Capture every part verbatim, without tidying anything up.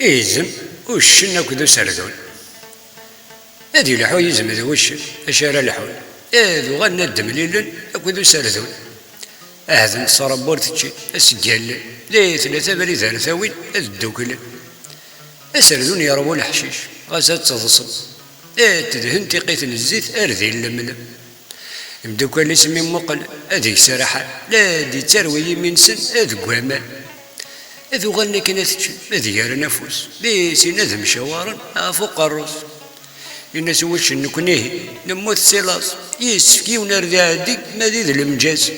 Izem, uccen akked userdun. Ad yelḥu yizem d wuccen, acu ara lḥun? Ad uɣalen ad d-mlilen akked userdun. Ɛehden ṣṣrab ur teččin, ad s-ggallen. Di tlata abrid ara tawin, ad dduklen. Aserdun yerwa leḥcic, ɣas ad teḍsem. Ad tedhen tiqit n zzit ar din lemlem. Imdukal-is mi mmuqel, ad yesraḥan, la d-ittarwi imi-nsen ad deg waman. Ad uɣalen akken ad ččen, ad garen afus, di sin ad mcawaren ɣef uqerru-s. Yenna-s wuccen, nekkni ihi nemmut si laẓ, yessefk yiwen ar d-iɛeddi ma d lemǧaz.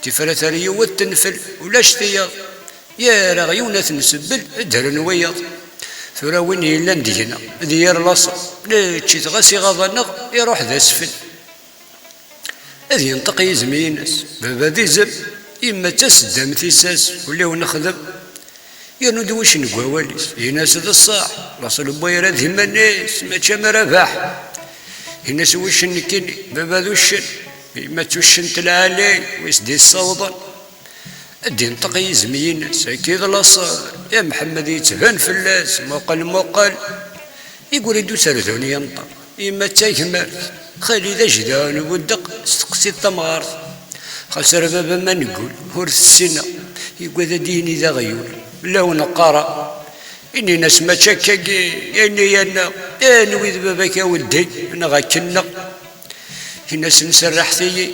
Tifrat ar yiwet tenfel, ulac tiyaḍ. Yar aɣyun ad t-nsebbel, ddren wiyaḍ. Tura win yellan deg-neɣ d yir laṣel, nečč-it ɣas iɣaḍ-aneɣ, iruḥ d asfel. Ad yenṭeq yizem-ines, baba d izem, yemma d taseddamt-is, ul-iw nexdem. Yernu-d wuccen deg wawal-is, yenna-s d ṣṣeḥ, laṣel n wayra d iman-is, mačči am Rabaḥ. Yenna-s wuccen nekkini, baba d uccen, yemma d tuccent lɛali, wi s-d-yessawḍen. Ad d-inṭeq yizem-ines, akka i d laṣel, ya Mḥemmed yettban fell-as, muqel, muqel. Igri-d userdun yenṭeq, yemma d tagmert, xali d ajdaɛu n buddeq, testeqsiḍ tamɣart. Xas ar baba ma neggul, ur t-ssineɣ, yugad ad d-yini d aɣyul, law neqqar-a. Inin-as mačči akkagi, ayen i yenna, anwi d baba-k a weddi, neɣ akken-nneɣ. Ini-as nserreḥ-iyi,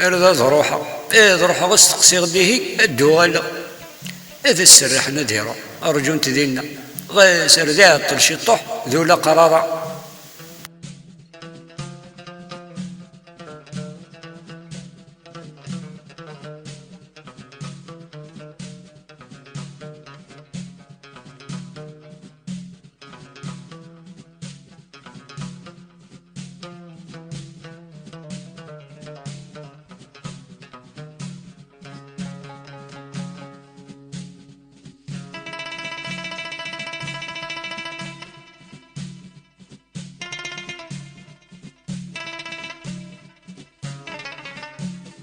ar d ad ruḥeɣ, ad ruḥeɣ ad steqsiɣ dihi ad d-uɣaleɣ. Ad as-serrḥen ad iruḥ, rǧun-t dinna. Ɣas ar d iɛeṭṭel ciṭuḥ, d ula qrara.